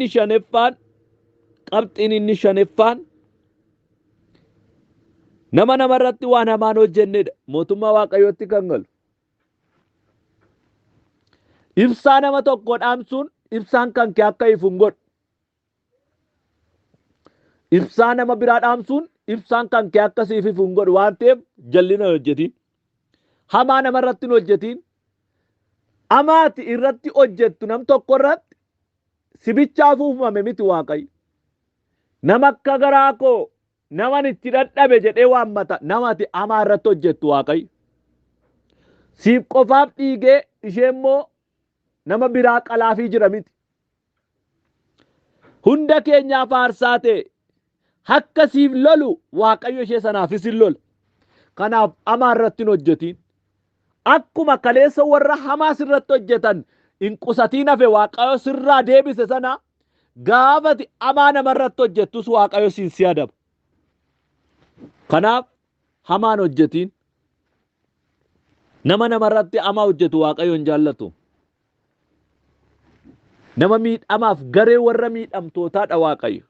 Inni shanaffaan, qabxiin inni shanaffaan nama namarratti waan hamaan hojjennedha. Mootummaa Waaqayyootti kan galu. Ibsaa nama tokko dhaamsuun ibsaan kan kee akka ifu hin godhu. Ibsaa nama biraa dhaamsuun ibsaan kan kee akka siif ifu hin godhu waan ta'eef jallina hin hojjetiin. Hamaa namarratti hin hojjetiin. Amaati irratti hojjettu nam tokko irratti sibichaaf uumame miti Waaqayyo. Nama akka garaa koo naman itti dadhabe jedhee waammata namati hamaa irratti hojjettu Waaqayyo. Siif qofaaf dhiigee ishee immoo nama biraa qalaafii jira miti. Hunda keenyaaf aarsaa ta'e akka siif lolu Waaqayyo ishee sanaafis hin lola. Kanaaf hamaa irratti hin hojjetiin. Akkuma kaleessa warra hamaa sirratti hojjetan hin qusatiin hafe Waaqayyo sirraa deebise sana gaafati hamaa namarratti hojjettus Waaqayyo siin si adaba. Kanaaf hamaan hojjetiin. Nama namarratti hamaa hojjetu Waaqayyo hin jaallatu. Nama miidhamaaf garee warra miidhamtootaadha Waaqayyo.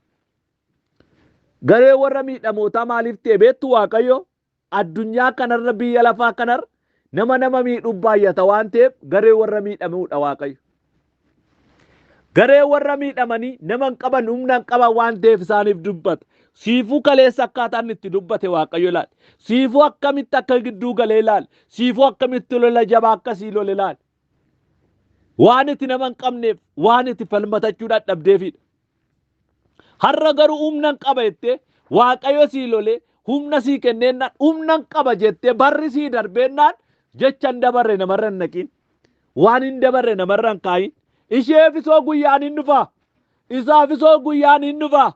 Garee warra miidhamootaa maaliif ta'e beektu Waaqayyo? Addunyaa kanarra biyya lafaa kanarra nama nama miidhuuf baay'ata waan ta'eef garee warra miidhamuudha Waaqayyo. Garee warra miidhamanii nama hin qaban humna hin qaban waan ta'eef isaaniif dubbata. Siifuu kaleessa akkaataan itti dubbate Waaqayyo ilaali. Siifuu akkamitti akka gidduu galee ilaali. Siifuu akkamitti lola jabaa akkasii lole ilaali. Waan itti nama hin qabneef waan itti falmatachuu dadhabdeefidha. Har'a garuu humna hin qaba jettee Waaqayyo sii lolee humna sii kenneennaan humna hin qaba jettee barri sii darbeennaan jecha hin dabarre namarra hin naqiin. Waan hin dabarre namarra hin kaayin. Isheefisoo guyyaan hin dhufa. Isaafisoo guyyaan hin dhufa.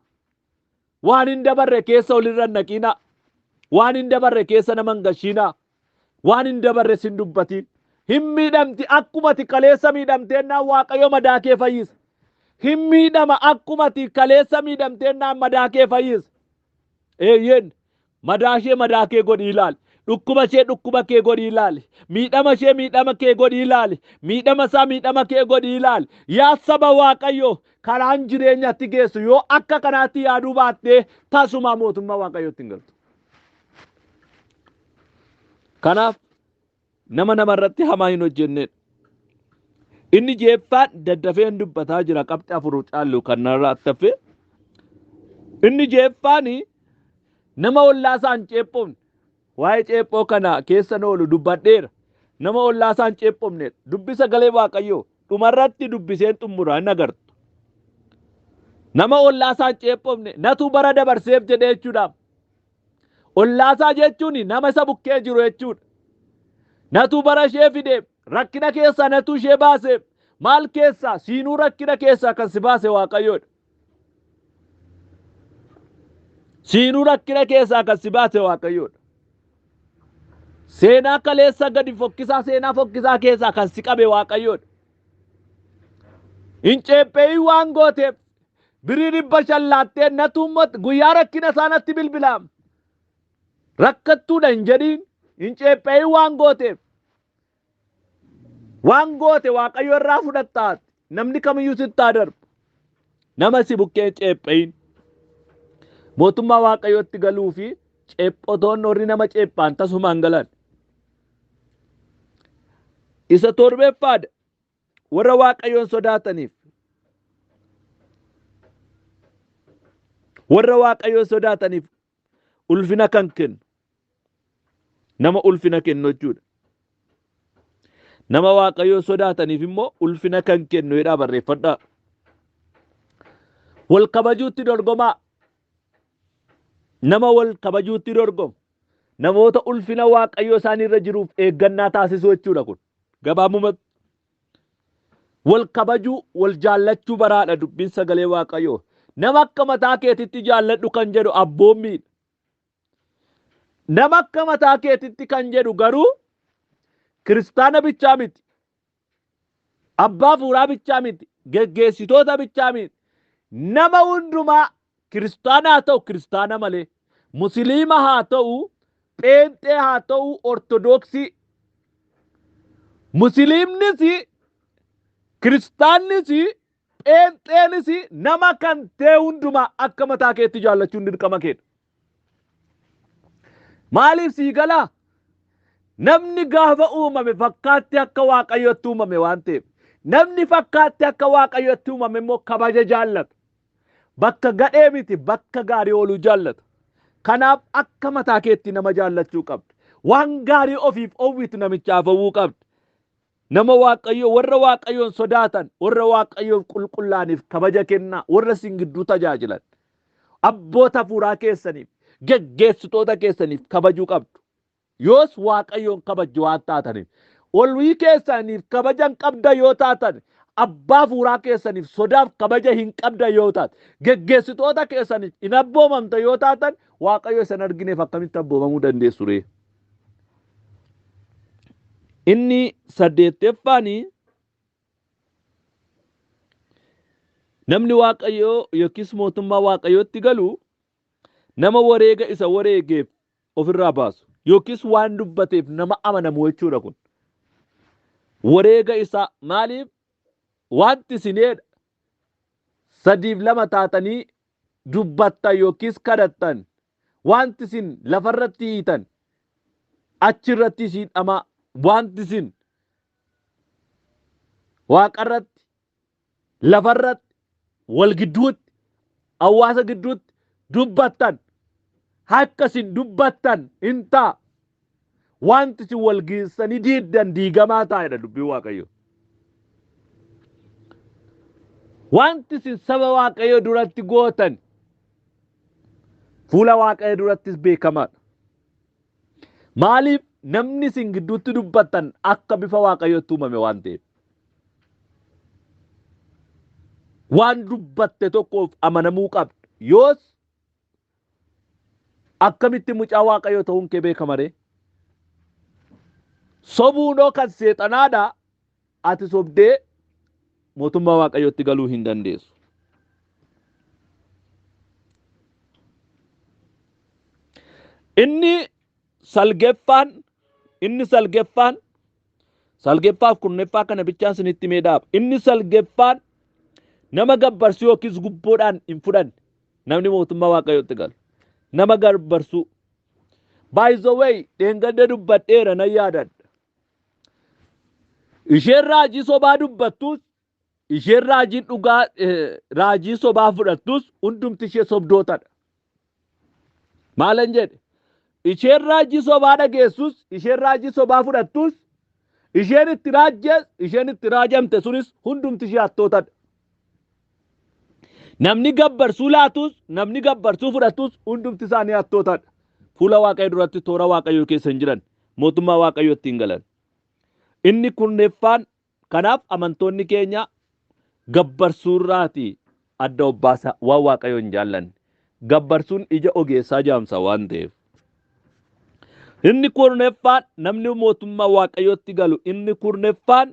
Waan hin dabarre keessa olirra hin naqiinaa. Waan hin dabarre keessa nama hin gashiinaa. Waan hin dabarres hin dubbatiin. Hin miidhamti akkuma ati kaleessa miidhamteennaan Waaqayyo madaa kee fayyisa. Hin miidhama akkuma ati kaleessa miidhamteennaan madaa kee fayyisa. Eeyyeen madaa ishee madaa kee godhii ilaali. Dhukkuba ishee dhukkuba kee godhii ilaali. Miidhama ishee miidhama kee godhii ilaali. Miidhama isaa miidhama kee godhii ilaali. Yaa saba Waaqayyoo karaan jireenyatti geessu yoo akka kanaatti yaaduu baattee tasumaa mootummaa Waaqayyootti hin galtu. Kanaaf nama namarratti hamaa hin hojjennedha. Inni jeeffaan daddafeen dubbataa jira qabxii afur caallu kan narraa hafe. Inni jeeffaan nama ollaa isaa hin ceephoofne. Waa'ee ceephoo kana keessa oolu dubbadheera. Nama ollaa isaa hin ceephoofne dubbi sagalee Waaqayyoo dhumarratti dubbiseen xumura hin agartu. Nama ollaa isaa hin ceephoofne natu bara dabarseef jedhee jechuudhaaf. Ollaa isaa jechuun nama isa bukkee jiru jechuudha. Natu bara ishee fide rakkina keessaa natu ishee baase maal keessaa siinuu rakkina keessaa kan si baase Waaqayyoodha. Siinuu rakkina keessaa kan si baase Waaqayyoodha. Seenaa kaleessa gadi fokkisaa seenaa fokkisaa keessaa kan si qabe Waaqayyoodha. Hin ceepheeyin waan gooteef birii 500 laattee natu guyyaa rakkina isaanatti bilbilaam. Rakkattuudha hin jedhiin hin ceepheeyin waan gooteef. Waan goote Waaqayyo irraa fudhattaati. Namni kamiyyuu sitti haa darbu. Nama si bukkee ceepheeyin. Mootummaa Waaqayyootti galuu fi ceephotoonni warri nama ceephaan tasumaan galan. Isa torbeffaadha. Warra Waaqayyoon sodaataniif. Warra Waaqayyoon sodaataniif ulfina kan kennu. Nama ulfina kennu jechuudha. Nama Waaqayyoon sodaataniif immoo ulfina kan kennu jedhaa barreeffadhaa. Wal kabajuutti dorgomaa. Nama wal kabajuutti dorgomu. Namoota ulfina Waaqayyoo isaaniirra jiruuf eeggannaa taasisuu jechuudha kun. Gabaabumatti. Wal kabajuu, wal jaallachuu baraadha dubbiin sagalee Waaqayyoo. Nama akka mataa keetitti jaalladhu kan jedhu abboommiidha. Nama akka mataa keetitti kan jedhu garuu kiristaana bichaa miti. Abbaa fuuraa bichaa miti. Geggeessitoota bichaa miti. Nama hundumaa kiristaana haa ta'u kiristaana malee, musliima haa ta'u, pheenxee haa ta'u, ortodoksii. Musliimnis, kiristaannis, Pheenxeenis nama kan ta'e hundumaa akka mataa keetti jaallachuun dirqama keedha. Maaliif sii galaa? Namni gaafa uumame fakkaatti akka Waaqayyotti uumame waan ta'eef. Namni fakkaatti akka Waaqayyotti uumame immoo kabaja jaallata. Bakka gadhee miti bakka gaarii ooluu jaallata. Kanaaf akka mataa keetti nama jaallachuu qabda. Waan gaarii ofiif oowwitu namichaaf hawwuu qabda. Nama Waaqayyoo warra Waaqayyoon sodaatan, warra Waaqayyoon qulqullaaniif kabaja kennaa, warra isin gidduu tajaajilan, abboota hafuuraa keessaniif, geggeessitoota keessaniif kabajuu qabdu. Yoos Waaqayyoon kabajju waan taataniif. Olii keessaniif kabaja hin qabda yoo taatan, abbaa hafuuraa keessaniif sodaaf kabaja hin qabda yoo taatan, geggeessitoota keessaniif hin abboomamta yoo taatan, Waaqayyo isin argineef akkamitti abboomamuu dandeessu ree? Inni saddeetteffaan namni Waaqayyoo yookiis mootummaa Waaqayyootti galu nama wareega isa wareegeef ofirraa baasu yookiis waan dubbateef nama amanamu jechuudha kun. Wareega isaa maaliif wanti isineedha sadiif lama taatanii dubbattan yookiis kadhattan wanti isin lafarratti hiitan achirratti isin dhamaa wanti isin waaqarratti lafarratti wal gidduutti hawaasa gidduutti dubbattan akka isin dubbattan hin ta'a. Wanti isin wal geessanii diiddan diigamaa taa'edha dubbiin Waaqayyoo. Wanti isin saba Waaqayyoo duratti gootan fuula Waaqayyoo durattis beekamaadha. Maaliif namni isin gidduutti dubbattan akka bifa Waaqayyootti uumame waan ta'eef. Waan dubbatte tokkoof amanamuu qabda. Yoos akkamitti mucaa Waaqayyoo ta'uun kee beekama ree? Sobuunoo kan seexanaadha. Ati sobdee mootummaa Waaqayyootti galuu hin dandeessu. Inni salgeffaan inni salgeffaan salgeffaaf kurneffaa kana bichaan isinitti mee dhaaba. Inni salgeffaan nama gabbarsuu yookiis gubboodhaan hin fudhanne namni mootummaa Waaqayyootti galu. Nama gabbarsuu. By the way, dheengadda dubbadheera nan yaadadha. Isheen raajii sobaa dubbattus, isheen raajii dhugaa raajii sobaa fudhattus hundumti ishee sobdootadha. Maalan jedhe? Isheen raajii sobaa dhageessus, isheen raajii sobaa fudhattus, isheen itti raajjes, isheen itti raajamte sunis hundumti ishee hattootadha. Namni gabbarsuu laatus, namni gabbarsuu fudhatus hundumti isaanii hattootadha. Fuula Waaqayyoo duratti toora Waaqayyoo keessa hin jiran, mootummaa Waaqayyootti hin galan. Inni kurneeffaan kanaaf amantoonni keenya gabbarsuurraati adda obbaasa waan Waaqayyoo hin jaallanne. Gabbarsuun ija ogeessaa jaamsa waan ta'eef. Inni kurneeffaan namni mootummaa Waaqayyootti galu inni kurneeffaan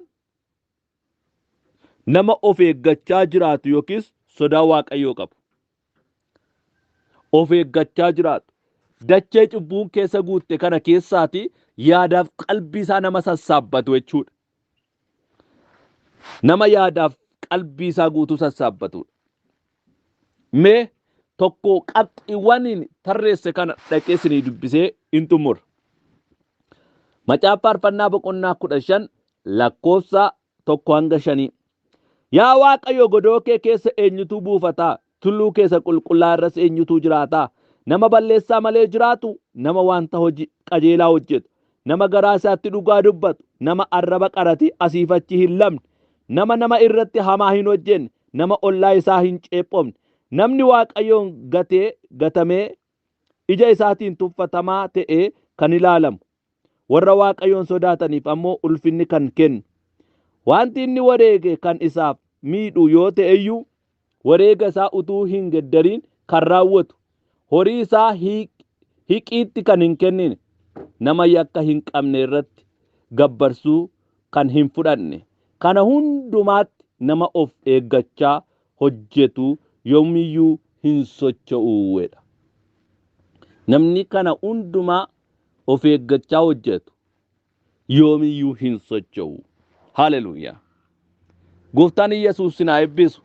nama of eeggachaa jiraatu yookiis sodaa Waaqayyoo qabu. Of eeggachaa jiraatu. Dachee cubbuun keessa guutte kana keessaati yaadaaf qalbii isaa nama sassaabbatu jechuudha. Nama yaadaaf qalbii isaa guutuu sassaabbatudha. Mee tokko qabxiiwwaniin tarreesse kana dhaqee isinii dubbisee hin xumura. Macaafa Faarfannaa boqonnaa 15 lakkoofsa 1 hanga 5. Yaa Waaqayyo godoo kee keessa eenyutu buufataa? Tulluu keessa qulqullaa irras eenyutu jiraataa? Nama balleessaa malee jiraatu, nama wanta hojii qajeelaa hojjetu, nama garaa isaatti dhugaa dubbatu, nama arraba qarate asiif achi hin lamne, nama nama irratti hamaa hin hojjenne, nama ollaa isaa hin ceephofne. Namni Waaqayyoon gatee gatamee ija isaatiin tuffatamaa ta'ee kan ilaalamu. Warra Waaqayyoon sodaataniif ammoo ulfinni kan kennu. Wanti inni wareege kan isaaf miidhu yoo ta'eyyuu wareega isaa utuu hin geddariin kan raawwatu. Horii isaa hiqiitti kan hin kennine. Nama yakka hin qabne irratti gabbarsuu kan hin fudhanne. Kana hundumaatti nama of eeggachaa hojjetu yoomiyyuu hin socho'uudha. Namni kana hundumaa of eeggachaa hojjetu yoomiyyuu hin socho'u. Haleluuyaa. Gooftaan Yesuus sinaa eebbisu.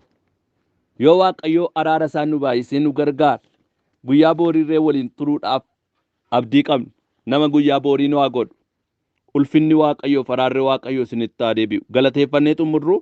Yoo Waaqayyoo araara isaa nu baay'isee nu gargaara, guyyaa booriirree waliin turuudhaaf abdii qabna. Nama guyyaa boorii nu haa godhu. Ulfinni Waaqayyoof araarri Waaqayyoo isinitti haa deebi'u. Galateeffannee xumurru.